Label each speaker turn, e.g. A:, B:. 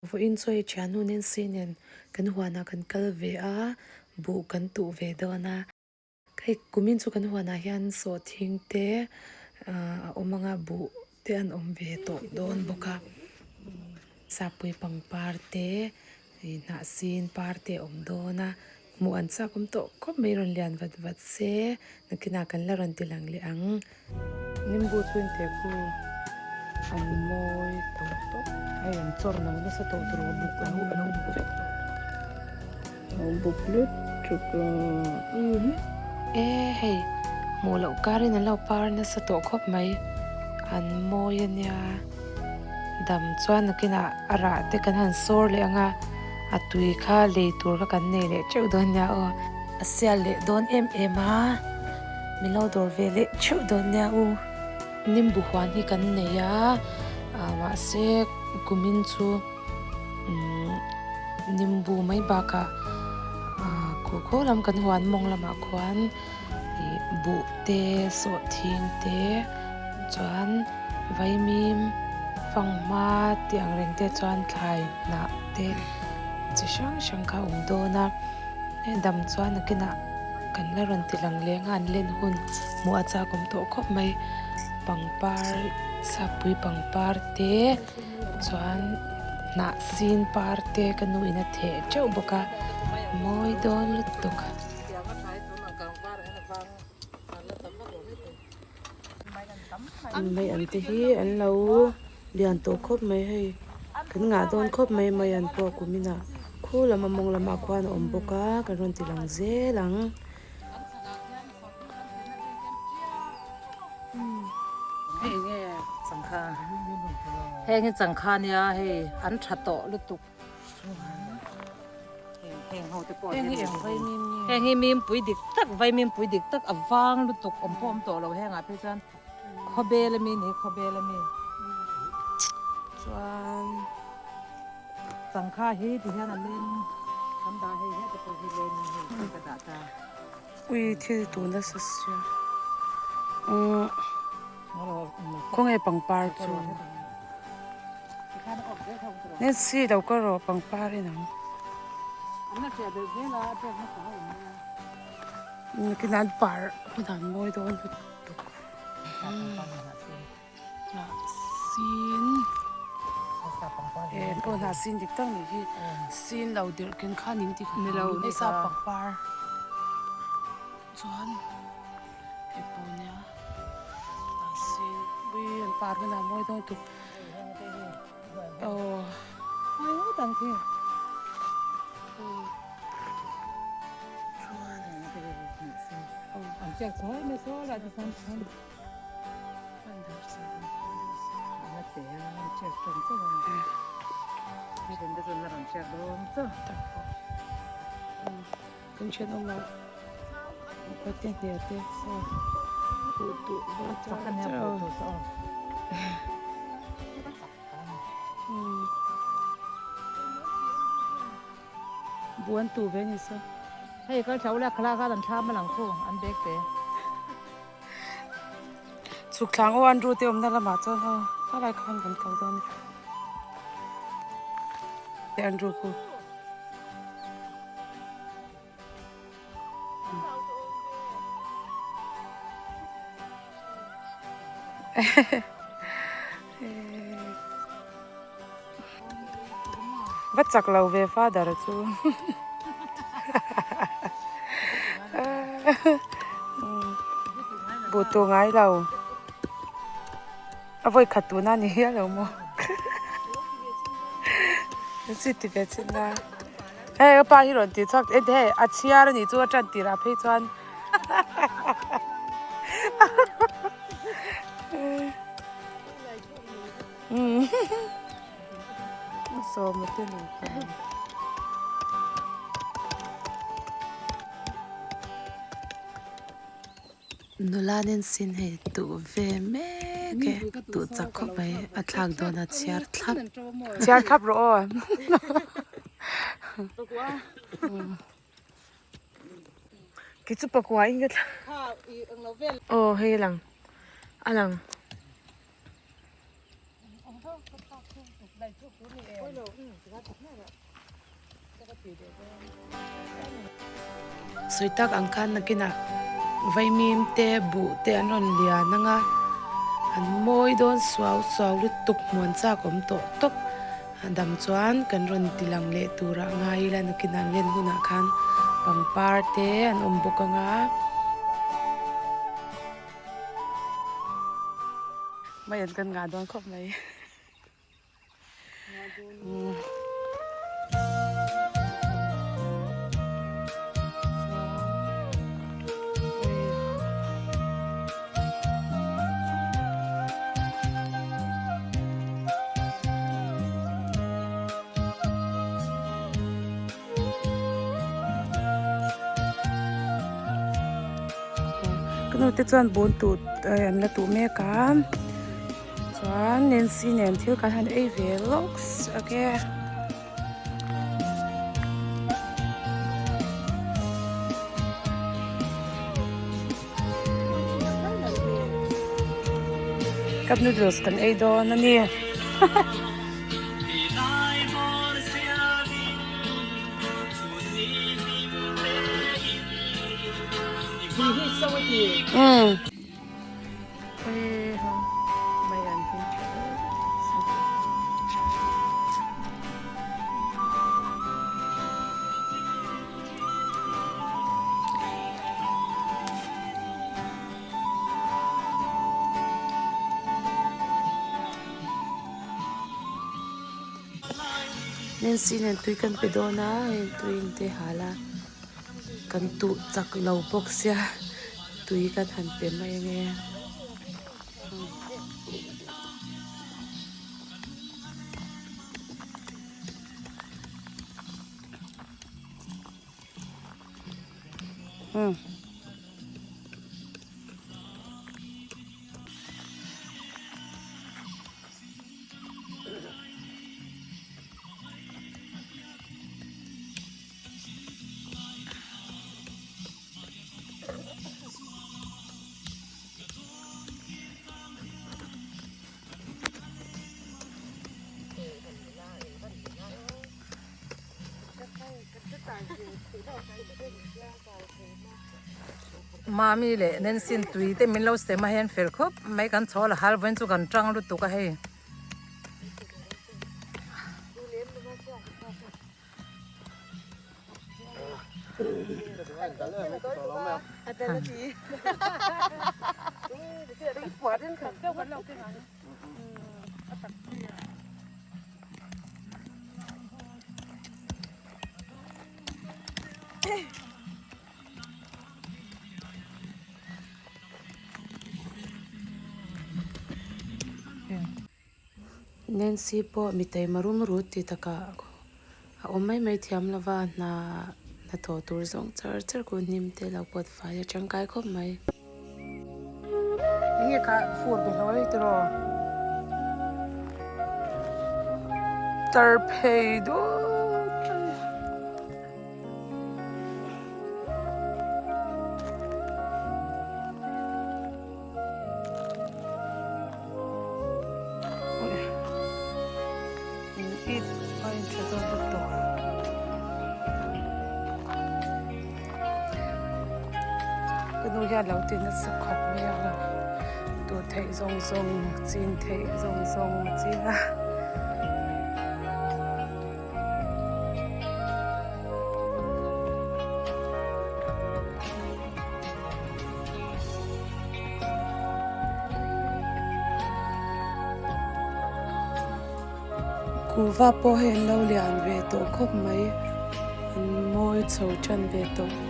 A: Vawiin chu hei thiannu Nancy nen kan huanah kan kal ve a, buh kan tuh ve dawn a. Hei kumin chu kan huanah hian sawhthing te ah a awm ang a, buh te an awm ve tawh dawn bawk a. Sapui pangpar te ih hnah sin par te a awm dawn a, hmuh an chak awm tawh khawp mai rawn lian vat vat se nakinah kan la rawn ti lang leh ang. Nimbu chu inteh khu an mawi tawh tawp a in chawr no nasa tawh tur a buk a lo a lo buk vek tawh.
B: Lo buk lut tuk a.
A: E hei hmuh loh karin an lo par nasa tawh khawp mai an mawi a nia dam chuan nakinah a rah te kan han sawr leh ang a a tui kha lei tur kha kan nei leh teuh dawn nia aw. A sial leh dawn em em a. Min lo dawr ve leh theuh dawn nia u. Nimbu huan hi kan nei a, mahse kumin chu umm nimbu mai bakah khaw khaw lam kan huan mawng lamah khuan ih buh te sawhthing te chuan vaimim fanghma tih ang reng te chuan thlai hnah te chi hrang hrang kha a awm dawn a. Hei dam chuan nakinah kan la rawn ti lang leng a an len hun hmuh a chak awm tawh khawp mai pangpar sapui pangpar te chuan hnah sin par te ka nu in a theh teuh bawk a mawi dawn lutuk. Mai an te hi an lo lian tawh khawp mai hei kan ngah dawn khawp mai mai an pawh kum inah khu lam a mawng lamah khuan a awm bawk a kan rawn ti lang zel ang.
C: Hei nge changkha heng hi changkha nia hei an tha tawh lutuk. Heng hi mimpui dik tak vai mimpui dik tak a vang lutuk awm pawh awm tawh lo hengah phei chuan khawbel ami ni khawbel ami
A: chuan
C: changkha hi ti hian a leng kan dah hei hete pawh hi leng hei ka dah ta
A: ui thil tun nasa sia umm khawnge pangpar chu. Nancy lo ka rawh pangpar in ang. Nakinah an par hunah an mawi dawn lutuk. Hnah sin eh aw hnah sin dik tak nih hi sin lo dirh ken kha ning ti kha ni sap pangpar chuan. Hei pawh nia a sin ui an par hunah mawi dawn tuk aw
C: mawi ngawt ang khi
A: chuan
C: an chek chhuai mai saw lai te chuan chuan a te a an chek tan chauh a hei te chuan a rawn chek dawn chauh
A: Kan thenawm ah pate hne te saw buh tuh dawn char char a buh an tuh ve a ni saw.
C: Hei kal thla ula khala khan an thlam a lang khu an bag te.
A: Chhuk thlang aw an rute awmna lamah chuan aw khalai khan kan kal dawn a ni an ru khu. Va chak lo ve father chu buh tur ngai lo a vawi khat tuna ni hial lo maw si ti ve chin a hei ka pa hi rawn ti chhuak e hei a chhiar a nih chu a tan tirah phei chuan Sawma te nupa. Nula nen sin hei tuh ve mek e tuh chak khawp mai a thlak dawn a chhiar thlap. Chhiar thlap rawh aw. Kei chu pakua in ka thla. Aw hei a lang a lang. Sawi tak ang khan nakinah vaimim te buh te an rawn lian ang a, an mawi dawn suau suau lutuk hmuan chak awm tawh tawp a dam chuan kan rawn ti lang leh turah ngai ila nakinah an len hunah khan pangpar te an awm bawk ang a. Mai an kan ngah dawn khawp mai. Ka nu te chuan bun tut an la tuh mek a. Chuan Nancy nen thil kan han ei ve lawks ake. Cup noodles kan ei dawn a ni. Umm. Nancy nen tui kan pe dawn a hei tui in te hal a kan tuh chak lo bawk sia. Tui kan han pe mai ange. Hmm.
C: Mami leh Nancy tui te min lo sem a hian fel khawp mai kan chhawl a hal vawiin chu kan tang lutuk a hei.
A: Nancy pawh mitei marum rut ti takah a awm mai mai thiam lo va, hna hnathawh tur zawng char char ku hnim te lo pawt fai a tangkai khawp mai. Enge kha fur be hlawi tiraw? Tar phei dut mai. Ka nu hian lo ti nasa khawp mai a tur theih zawng zawng chin theih zawng zawng a ching a. Kuhva pawh hei an lo lian ve tawh khawp mai an mawi chho tan ve tawh.